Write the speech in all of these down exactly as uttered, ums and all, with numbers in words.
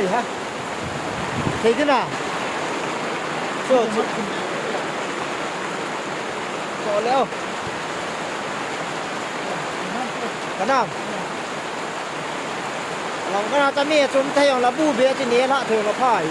Ha? Thei ding a. So, so. So, leo. Kanam. Lang kana ta mi chum thei jong la bu be ti ni la thei la phai.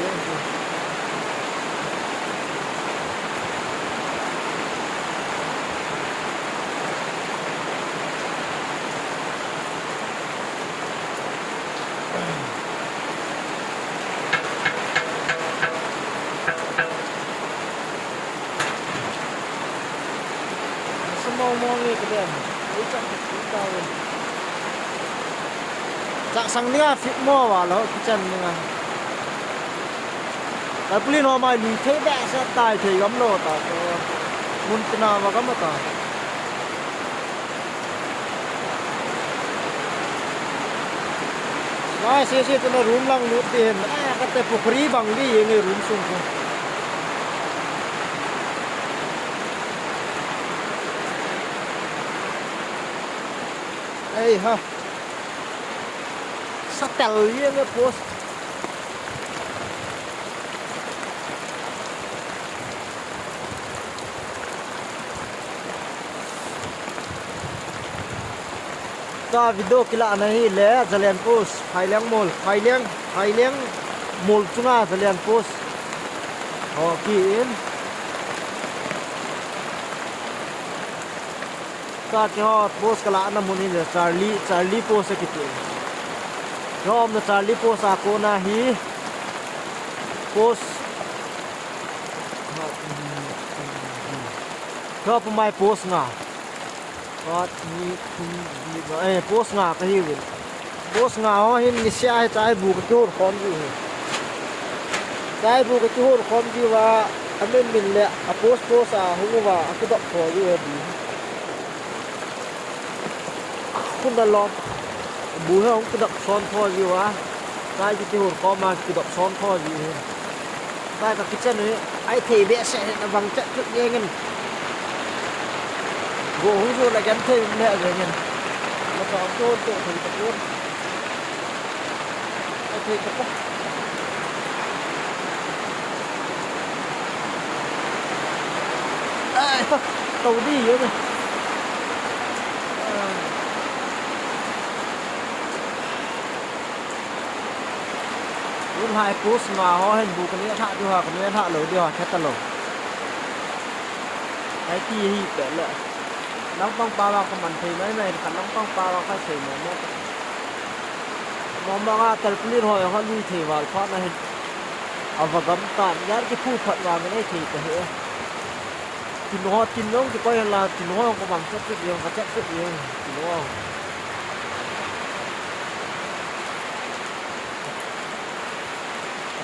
Sa mong mong ni ka dem. Ei chak ki ta wen. Chak sang ni a fit mo wa lo ki chan ni a. Tarpaulin ho mai lui thei behseh tai thei gam lou ta. Mun tina va gam ta. Lai sese tuna room lang lut ding hin. Ah, kate pukhri bang ding jeng e room sung ko. Ei ha. Satel jeng e post. Ka video kilahna hi le, Zalen Post, Phaileng Mol, Phaileng, Phaileng Mol chunga Zalen Post. Ho, ki in. Ka keiho post kalahna mun hi le Charlie, Charlie Post akiti. Keiho umna Charlie Post a kona hi post. Keiho pumai post nga. Khat, ni, thum, li, nga. Eh, post nga kahiuvin. Post nga ho hin niseh a hi chaibu kakihon khom jiu hi. Chaibu kakihon khom jiuva, amin min le, a post post a hung uva, akidop tho jiu hi bu. Khun alom. Bu hi hung kidop son tho jiuva. Chai kakihon khom a kidop son tho jiu hi. Chai ka kitchen hi, ai thei behseh hi, abang chet chet jeng in. Go hung jo la genthei um le jeng in. La ka hung to to thei ta pon. Ai thei ta pon. Ai, to di jeng in. Tulai post nga ho hin bu kaneh lhah diu ham, kaneh lhah lou diu ham, khe talou. Ai ti hi peh le. Lampang pa vang kaman thei mai mai, khat lampang pa vang kasei mai mai. Mama nga tarpaulin ho jong alui thei val phat na hin. Ava gam tan, jan kiphu phat vang nei thei ta hi. Tin ho, tin jong kikoi hen la, tin ho jong kabang chet chet jeng, kachet chet jeng, tin ho.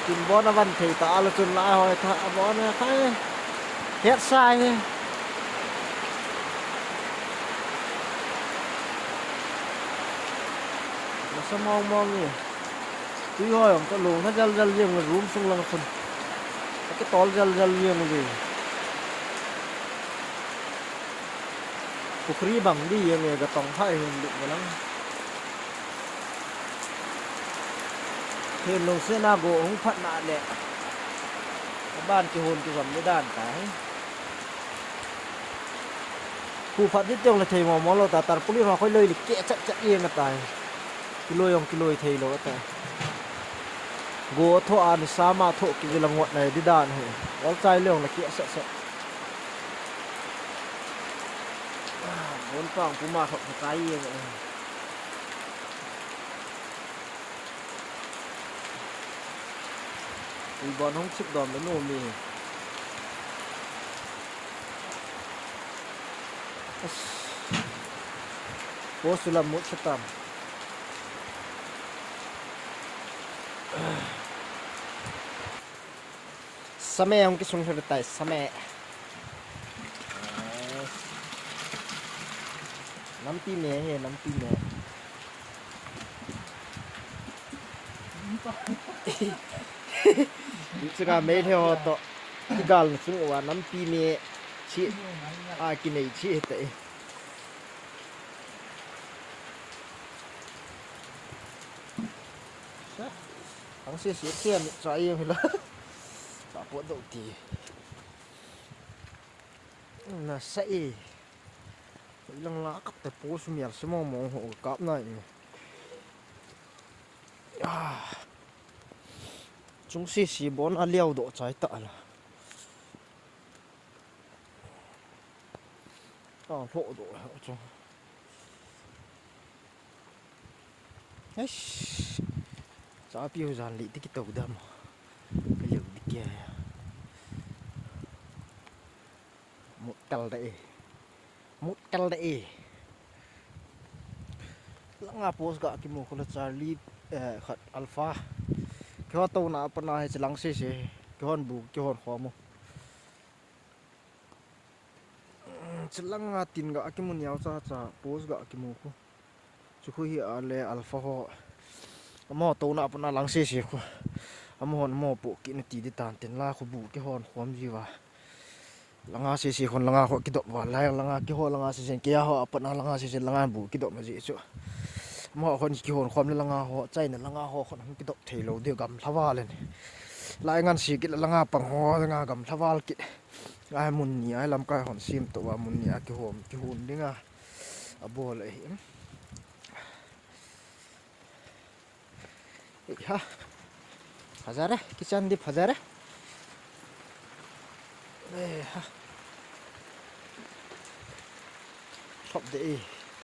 Tin bon avan thei ta, ala chun lai hoi tha, abon a khai. Het sai hi. Nasa mong mong hi. Tui ho jong ka lung na jal jal jeng, room sung lang khun. Ka kitol jal jal jeng ve. Pukhri bang di jeng e, ka tong phai hin dik lang. Hin lungset na go hung phat na le. Ka ban kihon kigam ni dan ta hi. Hu phat di teng le thei mo mo lou ta, tarpaulin ho khoi loi le keh chet chet jeng ta hi. Kiloi jong kiloi thei lou ta. Go tho a ni sama tho ki vila ngot nai di dan hi. Ol chai le jong le keh set set. Ah, bon pang puma tho tho chai jeng e. Ui bon hung chip dom le nu mi. As. Post la mut sa tam. Same hung kisung thei tai, same. Nampi me he, nampi me. Chunga Meitei ho to. Igal na chung uva nampi me. Chi. A kinei chi te. Sa. Ang se se se ni cha ye hila. Sa po do ti. Na sa e. Ilang la kap te po su mial se mo mo ho kap na e. Ah. Chung se se bon a liao do chai ta la. Ah, lo do chung. Eish. Cha pi hu jan li ti ki to dam. Ka liu di kia. Mut kal da e. Mut kal da e. Langa post ga kimu khu la Charlie, eh, khat Alpha. Kihon to na pa na he chilang se se. Kihon bu, kihon khom u. Chilanga tin ga kimu niau cha cha post ga kimu khu. Chu khu hi a le Alpha ho. Amo to na pa na lang se se khu. Amo hon mo po ki na ti di tan tin la khu bu kihon khom ji va. Langa se se khon langa ho kidop va lai langa kiho langa se se kia ho apa na langa se se langa bu kidop ma ji chu. Amo hon kihon khom le langa ho chai na langa ho khon hung kidop thei lo de gam lhawa le ni. Lai ngan si ki langa pang ho langa gam lhawa ki. Ai mun ni ai lam kai hon sim to va mun ni a kihom kihun dinga. A bol e. Ei ha. Hazare, kitchen dip hazare. Ei ha. Top de e.